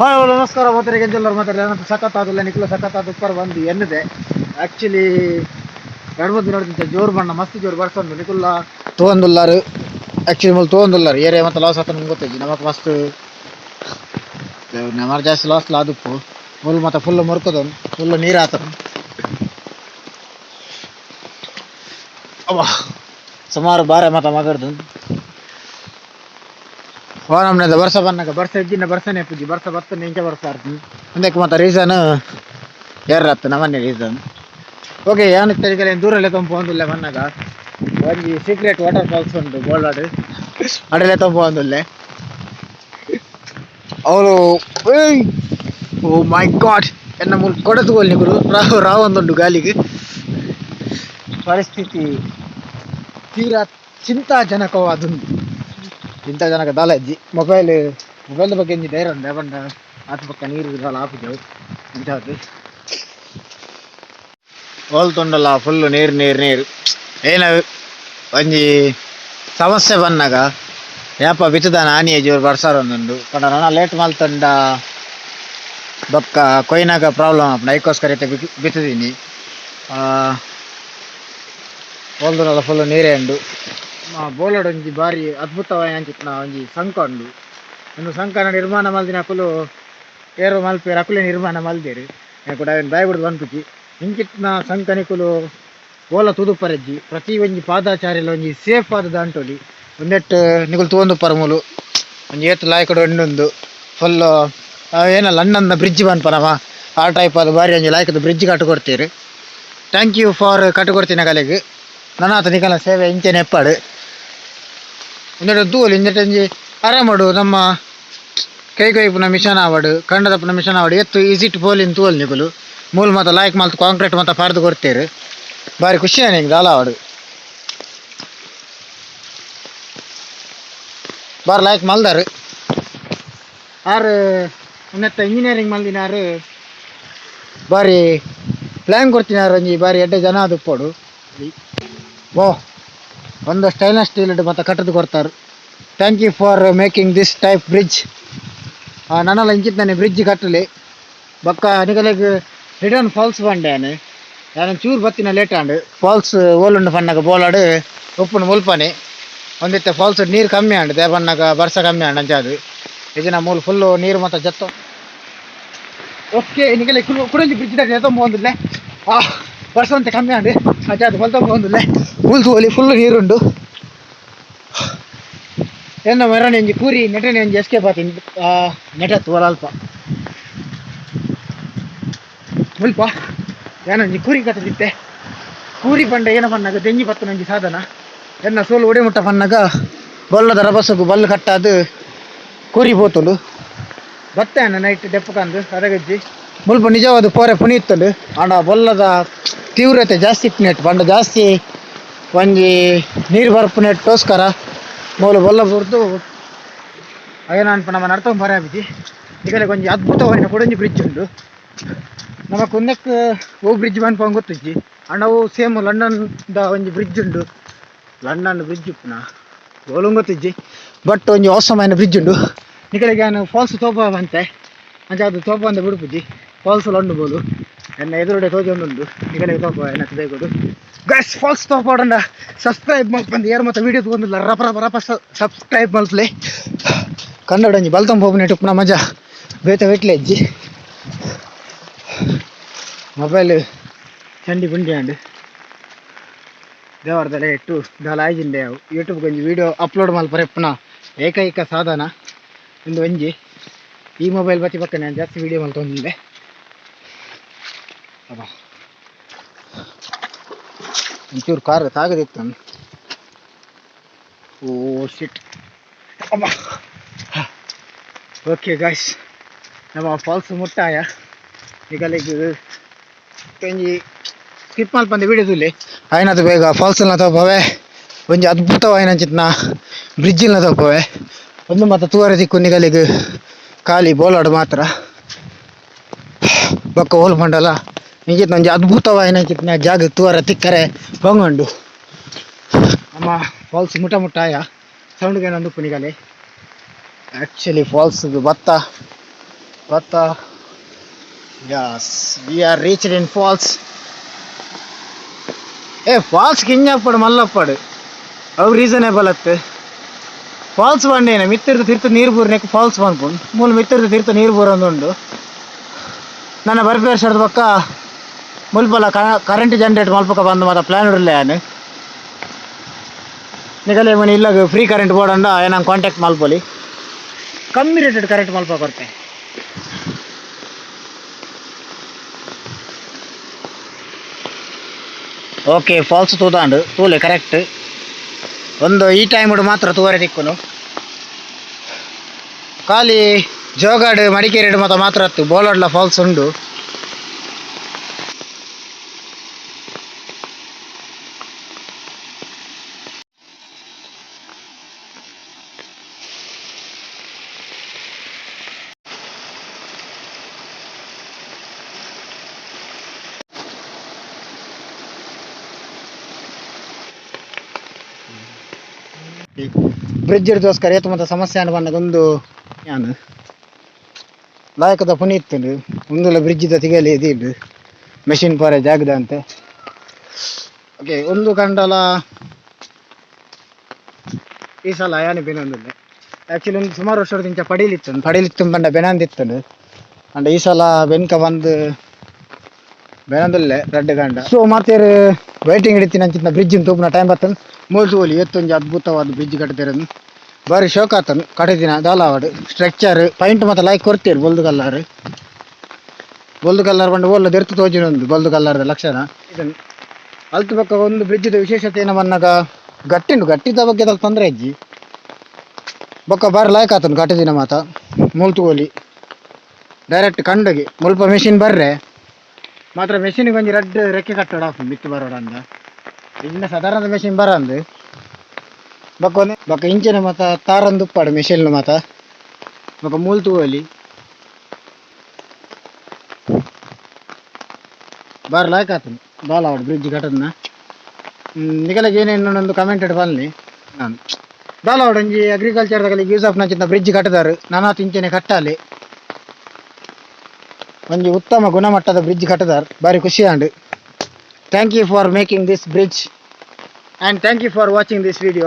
Hi ನಮಸ್ಕಾರ ಮಾತಾರೆ ಗೆಂಜಲ್ಲರು ಮಾತಾರೆ ಏನಂತ ಸಖತ್ತಾದಿಲ್ಲ ನಿಖಿಲ ಸಖತ್ತಾದ Whopper ಬಂದು ಎನ್ನಿದೆ. ಆ್ಯಕ್ಚುಲಿ 2-3 ದಿನದಿಂದ ಜೋರು ಬಣ್ಣ ಮಸ್ತ್ ಜೋರು ಬರ್ಸೊಂದು ನಿಕುಲ್ಲ ತೋಂದುಲ್ಲಾರು. ಆ್ಯಕ್ಚುಲಿ ಮೂಲು ತೋಂದುಲ್ಲಾರು ಏರಿಯಾ ಮತ್ತೆ ಲಾಸ್ ಆತ ನಿಮ್ಗೆ ಗೊತ್ತೈತಿ. ನಮಕ್ ಮಸ್ತ್ ನಮರ್ ಜಾಸ್ತಿ ಲಾಸ್ ಲಾದುಪ್ಪು ಫುಲ್ ಮತ್ತೆ ಫುಲ್ ಮುರ್ಕದ ಫುಲ್ ನೀರು ಆತ. ಅಬ್ಬಾ ಸುಮಾರು ಬಾರೆ ಮತ್ತೆ ಮಗರ್ದು ನಮ್ಮನೇದ ಬರ್ಸ ಬನ್ನಾಗ ಬರ್ಸ ಇದ್ದಿನ ಬರ್ಸನೆ ಪೂಜಿ ಬರ್ಸ ಬತ್ತ ಇಂಚ ಬರ್ಸ ಒಂದಕ್ಕೆ ಮತ್ತೆ ರೀಸನ್ ಯಾರತ್ತ ನಮ್ಮನೆ ರೀಸನ್. ಓಕೆ ಏನು ತರಿಗಲೆ ದೂರಲ್ಲೇ ತಂಪು ಒಂದಿಲ್ಲ ಬನ್ನಾಗ ಒಂಜಿ secret water falls ಉಂಟು ಬೋಳಾಡು ಅಡಲೆ ತಂಪು ಒಂದಿಲ್ಲ ಅವಳು. ಓ ಮೈ ಗಾಡ್ ಎನ್ನ ಮೂಲು ಕೊಡತು ಗುರು ರಾವ್ ರಾವ್ ಒಂದುಂಡು ಗಾಲಿಗೆ. ಪರಿಸ್ಥಿತಿ ತೀರಾ ಚಿಂತಾಜನಕವಾದುಂಡು. ಚಿಂತಾಜನಕ ದಾಲ ಇಜ್ಜಿ. ಮೊಬೈಲ್ ಮೊಬೈಲ್ ಬಗ್ಗೆ ಒಂಜಿ ಧೈರ್ಯ ಉಂಡು ಪಂಡ ಆತ್ ಪಕ್ಕ ನೀರು ದಾಲ ಆಪುಜವು ಅಂಚಾದ್ ಓಲ್ ತುಂಡಲ್ಲ ಫುಲ್ ನೀರು ನೀರು ನೀರು. ಏನ ಒಂಜಿ ಸಮಸ್ಯೆ ಬನ್ನಗ ಯಾಪ ಬಿತ್ತುದಾನ ಆನಿಯೇ ಜೋರು ಬರ್ಸಾರ ಒಂದುಂಡು ಪಂಡ ನನ ಲೇಟ್ ಮಲ್ತಂಡ ಬೊಕ್ಕ ಕೊಯ್ನಾಗ ಪ್ರಾಬ್ಲಮ್ ಆಪುಂಡು. ಐಕೋಸ್ಕರ ಇತ್ತೆ ಬಿತ್ತುದೀನಿ. ಓಲ್ದುಂಡಲ ಫುಲ್ ನೀರೇ ಉಂಡು. ಬೋಲಡ್ ಒಂಜಿ ಬಾರಿ ಅದ್ಭುತವಾಯಿನ ಅಂಚಿತ್ತಿನ ಒಂಜಿ ಸಂಕ ಉಂಡು. ಉಂದು ಸಂಕನ ನಿರ್ಮಾಣ ಮಲ್ದಿನ ಅಕುಲು ಏರೋ ಮಲ್ಪೆರ್ ಅಕುಲೇ ನಿರ್ಮಾಣ ಮಲ್ದೆರ್. ಕೂಡ ಅವೆನ್ ಬಾಯಿ ಬುಡ್ದು ಪನ್ಪುಜಿ. ಇಂಚಿತ್ತಿನ ಸಂಕನಿಕುಲು ಓಲ ತೂದುಪ್ಪರೆಜ್ಜಿ. ಪ್ರತಿ ಒಂಜಿ ಪಾದಾಚಾರಿಲ ಒಂಜಿ ಸೇಫ್ ಆದ್ ದಾಂಟೊಲಿ. ಉಂದೆಟ್ ನಿಕುಲು ತೂವೊಂದುಪ್ಪರ್ ಮೂಲು ಒಂಜಿ ಏತ್ ಲಾಯ್ಕಡ್ ಉಂಡುಂದು ಫುಲ್ ಏನ ಲಂಡನ್ ಬ್ರಿಡ್ಜ್ ಪನ್ಪನವ ಆ ಟೈಪ್ ಆದ್ ಬಾರಿ ಒಂಜಿ ಲಾಯ್ಕದ ಬ್ರಿಡ್ಜ್ ಕಟ್ಟು ಕೊಡ್ತೀರಿ. Thank you for ಕಟ್ಟು ಕೊಡ್ತೀನಿ ಕಲೆಗ್. ನನಾತ ನಿಕಲ್ನ ಸೇವೆ ಇಂಚೆನೆ ಎಪ್ಪಡ್. ಉಂದೆಟ್ ತೂವೊಲಿ. ಇಂದೆಟ್ ಒಂಜಿ ಆರಾಮಡು ನಮ್ಮ ಕೈ ಕೊಯ್ಪುನ ಮಿಷನ್ ಆವಡ್ ಕಂಡದಪ್ಪುನ ಮಿಷನ್ ಆವಡ್ ಏತ್ ಈಸಿಟ್ ಪೋಲಿನ್ ತೂವೊಲಿ ನಿಕುಲು. ಮೂಲು ಮಾತ ಲಾಯ್ಕ್ ಮಲ್ತ್ ಕಾಂಕ್ರೀಟ್ ಮಾತ ಪಾಡ್ದು ಕೊರ್ತೆರ್. ಬಾರಿ ಖುಷಿ ಆಂಡ್ ಎಂಕ್ ದಾಲ ಆವಡ್ ಬಾರಿ ಲಾಯ್ಕ್ ಮಲ್ದಾರ್ ಆರ್. ಉಂದೆತ್ತ ಇಂಜಿನಿಯರಿಂಗ್ ಮಲ್ದಿನಾರ್ ಬಾರಿ ಪ್ಲಾನ್ ಕೊರ್ತಿನಾರ್. ಒಂಜಿ ಬಾರಿ ಎಡ್ಡೆ ಜನ ಆದುಪ್ಪೊಡು. ಓ ಒಂದು ಸ್ಟೈನ್ಲೆಸ್ ಸ್ಟೀಲ್ ಮಾತ ಕಟ್ಟದು ಕೊರ್ತಾರ್. Thank you for making this type bridge. ನನಲ ಇಂಚಿತ್ತನೆ ಬ್ರಿಡ್ಜ್ ಕಟ್ಟಲಿ. ಬೊಕ್ಕ ನಿಕಲೆಗ್ ರಿಟರ್ನ್ ಫಾಲ್ಸ್ ಪಂಡೆ ಯಾನ್ ಯಾನ್ ಚೂರು ಬತ್ತಿನ ಲೇಟ್ ಆಂಡ್. ಫಾಲ್ಸ್ ಓಲುಂಡು ಪನ್ನಗ ಬೋಲಾಡ್ ಉಪ್ಪುನು ಮುಲ್ಪನೆ. ಒಂದಿತ್ತೆ ಫಾಲ್ಸ್ ನೀರು ಕಮ್ಮಿ ಆಂಡ್ ದಾಯೆ ಪನ್ನಗ ಬರ್ಸ ಕಮ್ಮಿ ಆಂಡ್ ಅಂಚಾದ್. ಇಜಿನ ಮೂಲು ಫುಲ್ ನೀರು ಮಾತ ಜತ್ತೊ. ಓಕೆ ನಿಕಲೆ ಕುಡೊಂಜಿ ಬ್ರಿಡ್ಜ್ ದ ಪೋವೊಂದುಲ್ಲೆ. ಆ ಬರ್ಸ ಒಂತೆ ಕಮ್ಮಿ ಆಂಡ್ ಅಂಚಾದ್ ಬಲ್ತ ಪೋವೊಂದುಲ್ಲೆ. ಮೂಲು ತೂವೊಲಿ ಫುಲ್ ನೀರುಂಡು. ಎನ್ನ ಮರಣ ಒಂಜಿ ಕೂರಿ ನೆಟನೆ ಒಂಜಿ ಎಸ್ಕೇಪ್ ಆತಿನಿ ನೆಟತ್ ಅಲ್ಪ ಮುಲ್ಪ ಯಾನೊಂಜಿ ಕೂರಿ ಕಟ್ಟದಿತ್ತೆ. ಕೂರಿ ಪಂಡ ಏನ ಪನ್ನಗ ದೆಂಜಿ ಪತ್ತುನ ಒಂಜಿ ಸಾಧನ. ಎನ್ನ ಸೋಲು ಒಡೆ ಮುಟ್ಟ ಪನ್ನಗ ಬೊಲ್ಲದ ರಭಸಗು ಬಲ್ಲು ಕಟ್ಟಾದ್ ಕೂರಿ ಪೋತುಂಡು. ಬತ್ತೆ ಅಣ್ಣ ನೈಟ್ ದೆಪ್ಪಕಂದು ಅದಗಜ್ಜಿ ಮುಲ್ಪ ನಿಜವಾದ ಪೋರೆ ಪುನಿತ್ತುಂಡು. ಆಂಡ ಬೊಲ್ಲದ ತೀವ್ರತೆ ಜಾಸ್ತಿ ಇತ್ತು ಪಂಡ ಜಾಸ್ತಿ ಒಂಜಿ ನೀರು ಬರ್ಪುನೆಟ್ಟೋಸ್ಕರ ಮೂಲು ಬೊಲ್ಲ ಬುರ್ದು ಅಯ್ಯೋ ಅನ್ಪ ನಮ್ಮ ನಡ್ತೊಂದು ಬರ ಆಪಿಜಿ. ಈಗಲೇ ಒಂಜಿ ಅದ್ಭುತವಾಯಿನ ಕೊಡೊಂಜಿ ಬ್ರಿಡ್ಜ್ ಉಂಡು. ನಮಕ್ ಉಂದೆಕ್ ಓ ಬ್ರಿಡ್ಜ್ ಪನ್ಪಂಗ್ ಗೊತ್ತಿಜ್ಜಿ. ಆಂಡ ಅವು ಸೇಮ್ ಲಂಡನ್ ದ ಒಂಜಿ ಬ್ರಿಡ್ಜ್ ಉಂಡು. ಲಂಡನ್ ಬ್ರಿಡ್ಜ್ ಉಪ್ಪುನ ಓಲುಂಗ್ ಗೊತ್ತಿಜ್ಜಿ. ಬಟ್ ಒಂಜಿ ಅವಸರమైన ಬ್ರಿಡ್ಜ್ ಉಂಡು. ನಿಕಲೆಗ್ ಯಾನ್ ಫಾಲ್ಸ್ ತೋಪ ಬಂತೆ ಅಂಚ ಅದು ತೋಪ ಅಂದ ಬಿಡುಪುಜಿ. ಫಾಲ್ಸ್ ಉಂಡು ಬೋಲು ಎನ್ನ ಎದುರುಡೆ ತೋಜೊಂದುಂಡು. ನಿಕಲೆಗ್ ತೋಪ ಏನಕ್ಕೆ ಬೇಕೊಡು ಗೈಸ್. ಫಾಲ್ಸ್ ತೋಪೋಡಂಡ ಸಬ್ಸ್ಕ್ರೈಬ್ ಮಲ್ಪಂದು ಏರ್ ಮತ್ತೆ ವೀಡಿಯೋ ತಗೊಂಡಿಲ್ಲ ರಪ ರಪ ರಪ ಸಬ್ಸ್ಕ್ರೈಬ್ ಮಲ್ಪಲೆ. ಕನ್ನಡ ಒಂಜಿ ಬಲ್ತಂ ಪೋಪುನೆಟ್ ಉಪ್ಪುನ ಮಜಾ ಬೇತೆ ವೆಟ್ಲೆ ಇಜ್ಜಿ. ಮೊಬೈಲ್ ಚಂಡಿ ಪುಂಡಿ ಆಂಡ್. ದೇವರದಲೆ ಇಟ್ಟು ದಾಲ ಆಯ್ಜಿಂಡೆ ಅವು ಯೂಟ್ಯೂಬ್ ಒಂಜಿ ವೀಡಿಯೋ ಅಪ್ಲೋಡ್ ಮಲ್ಪರೆ ಇಪ್ಪುನ ಏಕೈಕ ಸಾಧನ ಉಂದು ಒಂಜಿ. ಈ ಮೊಬೈಲ್ ಬತ್ತಿ ಪಕ್ಕ ನಾನು ಜಾಸ್ತಿ ವೀಡಿಯೋ ಮಲ್ತೊಂದುಲ್ಲೆ. ಅಬ್ಬಾ ಒಂಚೂರು ಕಾರ್ ತಾಗದಿತ್ತು. ಓ ಶಿಟ್ ಅಬ್ಬಾ. ಓಕೆ ಗಾಯ್ಸ್ ನಮ್ಮ ಫಾಲ್ಸ್ ಮುಟ್ಟಾಯ. ನಿಕಲೆಗ್ ಒಂಜಿ ಸ್ಕಿಪ್ ಮಲ್ಪಂದೆ ವೀಡಿಯೋ ತೂಲೆ. ಆಯ್ನದ ಬೇಗ ಫಾಲ್ಸ್ ತೋಪವೆ. ಒಂಜಿ ಅದ್ಭುತವಾಯಿನಂಚಿತ್ತಿನ ಬ್ರಿಡ್ಜ್ ತೋಪವೆ. ಒಂದು ಮಾತ ತೂವರೆ ತಿಕ್ಕು ನಿಕಲೆಗ್ ಖಾಲಿ ಬೋಲಾಡ್ ಮಾತ್ರ. ಬೊಕ್ಕ ಓಲು ಪಂಡಲ ಇಂಚಿತ್ತಿನ ಒಂಜಿ ಅದ್ಭುತವಾಯಿನಂಚಿತ್ತಿನ ಜಾಗ ತೂವರೆ ತಿಕ್ಕರೆ ಬಂಗುಂಡು. ನಮ್ಮ ಫಾಲ್ಸ್ ಮುಟ ಮುಟ್ಟಾಯ. ಸೌಂಡ್ ಏನೊಂದು ಪುನಿಗಲೆ ಆ್ಯಕ್ಚುಲಿ ಫಾಲ್ಸ್ ಬತ್ತ. ಬತ್ತ. Yes, we are reached in falls. ಏ, ಫಾಲ್ಸ್ ಕಿಂಜಪ್ಪಡು ಮಲ್ಲಪ್ಪಡು ಅವು ರೀಸನೇಬಲ್ ಅತ್ತೆ. ಫಾಲ್ಸ್ ಬಂಡೇನೆ ಮಿತ್ತಿರ್ದು ತಿರ್ತು ನೀರು ಬೂರ್ನೆಕ್ ಫಾಲ್ಸ್ ಪನ್ಪುಂಡು. ಮೂಲು ಮಿತ್ತಿರ್ದು ತಿರ್ತು ನೀರು ಬೂರೊಂದುಂಡು. ನನ್ನ ಬರ್ಪೇರ್ ಸಡ್ದು ಬೊಕ್ಕ ಮುಲ್ಪಲ ಕರೆಂಟ್ ಜನರೇಟ್ ಮಲ್ಪಕ ಬಂದು ಮಾತ ಪ್ಲಾನ್ ಇಡಲೆ ಯಾನ್. ನಿಗಲೆ ಮನಿ ಇಲ್ಲಗ ಫ್ರೀ ಕರೆಂಟ್ ಬೋಡಂಡ ಏನ ಕಾಂಟ್ಯಾಕ್ಟ್ ಮಲ್ಪೊಲಿ. ಕಮ್ಮಿ ರೇಟೆಡ್ ಕರೆಂಟ್ ಮಲ್ಪ ಕೊರ್ತೆ. ಓಕೆ, ಫಾಲ್ಸ್ ತೂದಾಂಡು. ತೂಲೆ, ಕರೆಕ್ಟ್ ಒಂದು ಈ ಟೈಮ್ ಮಾತ್ರ ತೂವರೆ ತಿಕ್ಕುನು. ಖಾಲಿ ಜೋಗಾಡ್, ಮಡಿಕೇರಿ ಮಾತ್ರ ಮಾತ್ರ ಅತ್ತು, ಬೋಲಾಡ್ಲ ಫಾಲ್ಸ್ ಉಂಡು. ಬ್ರಿಡ್ಜ್ ಹಿಡ್ದೋಸ್ಕರ ಏತು ಮತ್ತೆ ಸಮಸ್ಯೆ ಅನ್ನ ಬಂದಾಗ ಒಂದು ಯಾನ್ ಲಾಯಕದ ಪುನೀತ್ ಒಂದುಲ ಬ್ರಿಡ್ಜ್ the ತಿಗಲಿ ಇದಿಡು ಮೆಷಿನ್ ಪೋರೆ ಜಾಗದ ಅಂತೆ. ಓಕೆ, ಒಂದು ಕಂಡಲ ಈ ಸಲ ಯಾನೆ ಬೆನೊಂದುಲ್ಲೆ. ಆ್ಯಕ್ಚುಲಿ ಒಂದು ಸುಮಾರು ವರ್ಷದ ಪಡೀಲಿತ್ತು, ಪಡೀಲಿತ್ತು ಪಂಡ ಬೆನಂದಿತ್ತು. ಅಂಡ ಈ ಸಲ ಬೆನ್ಕ ಬಂದು ಬೆನಂದುಲ್ಲೆ ರಡ್ಡ್ ಗಂಡ. ಸೊ ಮತ್ತೆ ವೈಟಿಂಗ್ ಹಿಡಿತೀನಿ ಅಂಚಿನ ಬ್ರಿಡ್ಜ್ ತೂಪುನ ಟೈಮ್ ಬರ್ತದೆ. ಮೂಲು ತೂವೊಲಿ, ಏತೊಂಜಿ ಅದ್ಭುತವಾದ ಬ್ರಿಡ್ಜ್ ಕಟ್ತಿರೋದು. ಬಾರಿ ಶೋಕ್ ಆತನು ಕಟ್ಟಿದಿನ ದಾಲ ಆವಡ್. ಸ್ಟ್ರಕ್ಚರ್ ಪೈಂಟ್ ಮಾತ ಲೈಕ್ ಕೊರ್ತೀರ್. ಬೊಲ್ದು ಕಲರ್, ಬೊಲ್ದು ಕಲರ್ ಪಂಡ ಓಲ್ಲ ದೆರ್ತು ತೋಜಿನ ಒಂದು ಬೊಲ್ದು ಕಲರ್ದ ಲಕ್ಷಣ ಇದನ್ನು. ಅಲ್ತು ಬೊಕ್ಕ ಒಂದು ಬ್ರಿಡ್ಜ್ ವಿಶೇಷತೆ ಏನ ಬನ್ನಗ ಗಟ್ಟಿಂಡು. ಗಟ್ಟಿದ ಬಗ್ಗೆ ದಾಲ ತೊಂದರೆ ಇಜ್ಜಿ. ಬೊಕ್ಕ ಬಾರಿ ಲಾಯ್ಕ್ ಆತನು ಕಟ್ಟಿದಿನ ಮಾತ. ಮೂಲು ತೂವೊಲಿ, ಡೈರೆಕ್ಟ್ ಕಂಡಗೆ ಮುಲ್ಪ ಮೆಷಿನ್ ಬರ್ರೆ ಮಾತ್ರ. ಮೆಷಿನ್ ಒಂಜಿ ರಡ್ಡ್ ರೆಕ್ಕೆ ಕಟ್ಟೋಡ ಆಪುಂಡು ಮಿತ್ತು ಬರೋಡ ಅಂದ. ಇನ್ನ ಸಾಧಾರಣದ ಮೆಷಿನ್ ಬರಂದು. ಬೊಕ್ಕ ಒಂದೆ ಬೊಕ್ಕ ಇಂಚಿನ ಮಾತ ತಾರಂದು ಉಪ್ಪಾಡು ಮೆಷಿನ್ ಮಾತ. ಬೊಕ್ಕ ಮೂಲು ತೂವೊಲಿ, ಬಾರಿ ಲಾಯ್ಕ್ ಆತುಂಡು. ದಾಲ ಆವಡ್ ಬ್ರಿಡ್ಜ್ ಕಟ್ಟದ್ನ ನಿಕಲೆಗ್ ಏನೇನು ಒಂದು ಕಮೆಂಟ್ ಪನ್ಲೆ. ನಾನು ದಾಲ ಆವಡ್, ಒಂಜಿ ಅಗ್ರಿಕಲ್ಚರ್ ದಕಲೆಗ್ ಯೂಸ್ ಆಪುನಂಚಿನ ಬ್ರಿಡ್ಜ್ ಕಟ್ಟದಾರು. ನನಾತ್ ಇಂಚನೆ ಕಟ್ಟಾಲೆ. ಒಂಜಿ ಉತ್ತಮ ಗುಣಮಟ್ಟದ ಬ್ರಿಡ್ಜ್ ಕಟ್ಟದಾರ್. ಬಾರಿ ಖುಷಿ ಆಂಡ್. Thank you for making this bridge and thank you for watching this video.